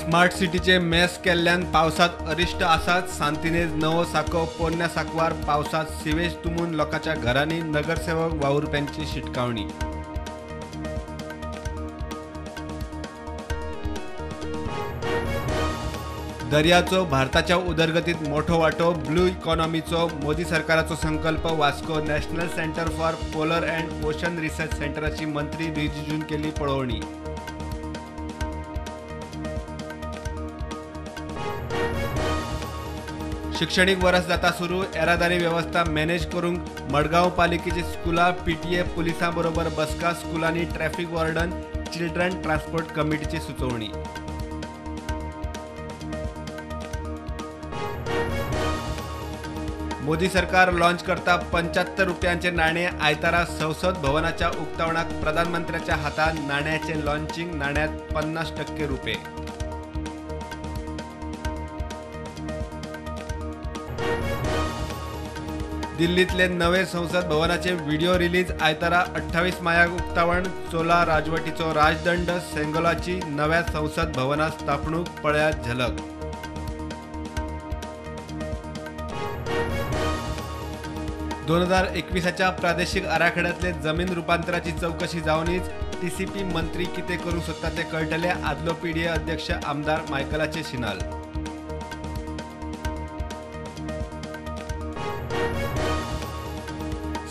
Smart सिटीचे mess केल्ल्यान पावसात अरिश्ट आसात. सांतिनेज नवो साको पोरण्या साकवार पावसात सिवेज तुंबून लोकांच्या घरांनी नगरसेवक वावुरप्यांची शिटकावणी. दर्याचो भारताच्या उदरगतीत मोठो वांटो, ब्लू इकॉनॉमीचो मोदी सरकाराचो संकल्प. Vasco national centre for polar and ocean research सेंटराची मंत्री रिजिजून केली पळोवणी. शिक्षणीक वर्स जाता सुरू, येरादारी वेवस्था मॅनेज करूंक मडगांव पालिकेची स्कुलां पीटीए पुलिसां बरोबर बसका. स्कुलांनी ट्रॅफिक वॉर्डन, चिल्ड्रन ट्रान्सपोर्ट कमिटीची सुचोवणी. मोदी सरकार लॉन्च करता 75 रुपयांचे नाणे. आयतारा संसद भवनाच्या उक्तावणाक प्रधानमंत्र्याच्या हातात नाण्याचे लॉन्चिंग. नाण्यात 50% रुपये. दिल्लीतले नवे संसद भवनाचे व्हिडिओ रिलीज आयतारा 28 मायाक उक्तावण. चोला राजवटीचो राजदंड सेंगोलाची नव्या संसद भवनात स्थापणूक पळयात झलक. दोन 2021च्या प्रादेशिक आराखड्यातले जमीन रूपांतराची चौकशी जावनीच टीसीपी मंत्री कितें करूंक सोदता ते कळटले. आदलो पीडीए अध्यक्ष आमदार मायकलाचे शिनाल.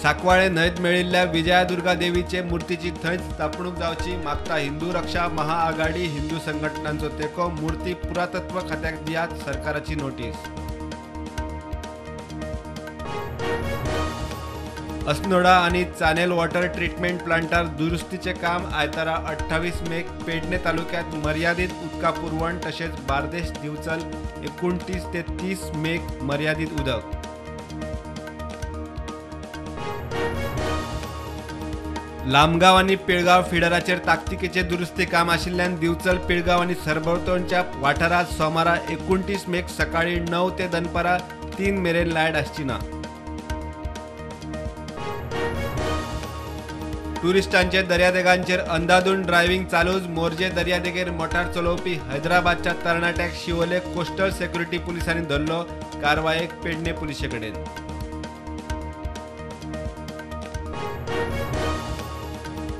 साकवाळे न्हंयत मेळिल्ल्या विजयादुर्गा देवीचे मूर्तीची थंयच स्थापणूक जावची मागता हिंदू रक्षा महाआघाडी. हिंदू संघटनांचो तेंको. मूर्ती पुरातत्व खात्याक दियात सरकाराची नोटीस. अस्नोडा आनी चानेल वॉटर ट्रिटमेंट प्लांटार दुरुस्तीचे काम आयतारा 28 मेक पेडणे तालुक्यात मर्यादित उदका पुरवण तशेंच बार्देश दिवचल 29 ते 30 मेक मर्यादित उदक. लामगांव आनी पिळगांव फिडराचेर ताकतिकेचे दुरुस्ती काम आशिल्ल्यान दिवचल, पिळगांव आनी सरभोंवतणच्या वाठारांत सोमारा 29 मेक सकाळी 9 ते दनपारां 3 मेरेन लायट आसची ना. टुरिस्टांचे दर्यादेगांचेर अंदाधून ड्रायव्हिंग चालूच. मोरजे दर्यादेगेर मोटार चलोवपी हैदराबादच्या तरणाट्याक शिवोले कोस्टल सेक्युरिटी पुलिसांनी धरलो. कारवायेक पेडणे पुलिसे कडेन.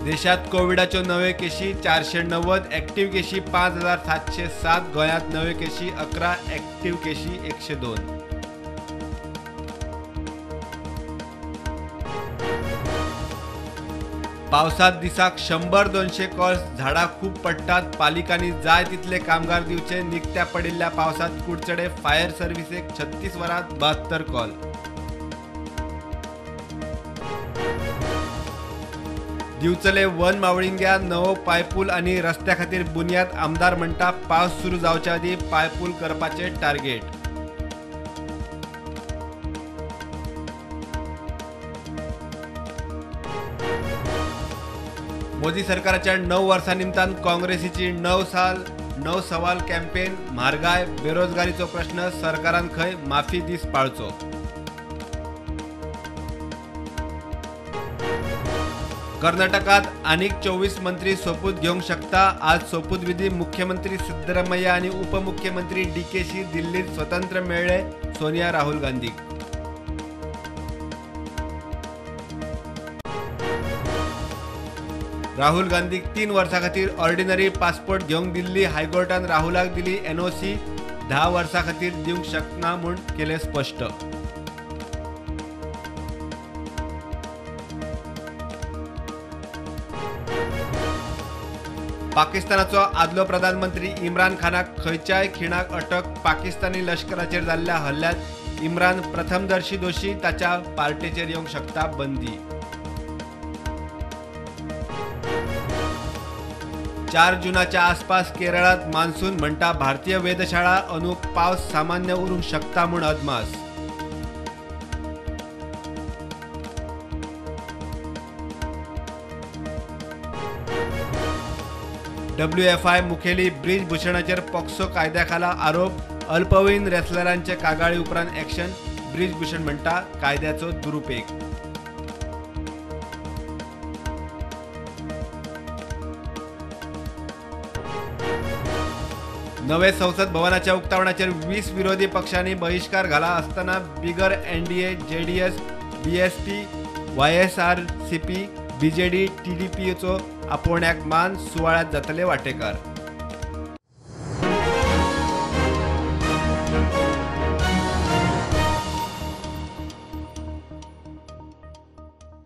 देशात कोविडाच्यो नव्यो केशी 490, ऍक्टिव्ह केशी 5707. गोंयांत नव्यो केशी 11, ऍक्टिव्ह केशी 102. पावसात दिसाक 100-200 कॉल्स. झाडां खूब पडटात, पालिकांनी जाय तितले कामगार दिवचे. निकत्या पडिल्ल्या पावसात कुडचडे फायर सर्व्हिसेक 36 वरांत 72 कॉल. दिवचले वन मावळिंग्या नवो पायपूल आनी रस्त्या खातीर बुन्याद. आमदार म्हणटा पावस सुरू जावच्या आदीं पायपूल करपाचे टार्गेट. मोदी सरकाराच्या 9 वर्सां निमतान काँग्रेसीची 9 साल 9 सवाल कॅम्पेन. म्हारगाय, बेरोजगारीचो प्रश्न सरकारान खंय माफी दीस पाळचो. कर्नाटकात आनीक 24 मंत्री सोपूत घेवंक शकता. आज सोपूतविधी. मुख्यमंत्री सिद्धरामय्या आनी उपमुख्यमंत्री डीकेशी दिल्लीत स्वतंत्र मेळ्ळे सोनिया राहुल गांधीक. राहुल गांधीक 3 वर्सां खातीर ऑर्डिनरी पासपोर्ट घेवंक दिल्ली हायकोर्टान राहुलाक दिली एनओसी. 10 वर्सां खातीर दिवंक शकना म्हूण केलें स्पश्ट. पाकिस्तानाचो आदलो प्रधानमंत्री इम्रान खानाक खंयच्याय खिणाक अटक. पाकिस्तानी लश्कराचेर जाल्ल्या हल्ल्यात इम्रान प्रथमदर्शी दोशी. ताच्या पार्टेचेर येवंक शकता बंदी. 4 जूनाच्या आसपास केरळात मान्सून म्हणटा भारतीय वेधशाळा. अंदू पावस सामान्य उरूंक शकता म्हूण अदमास. डब्ल्यूएफआय मुखेली ब्रिज भूषणाचेर पॉक्सो कायद्याखाला आरोप. अल्पवयीन रेसलरांचे कागाळी उपरांत ऍक्शन. ब्रिज भूषण म्हणटा कायद्याचो दुरुपेग. नवे संसद भवनाच्या उक्तावणाचेर 20 विरोधी पक्षांनी बहिश्कार घाला आसतना बिगर NDA, JDS, BSP, YSRCP, BJD, टीडीपीचो आपोवण्याक मान, सुवाळ्यात जातले वाटेकार.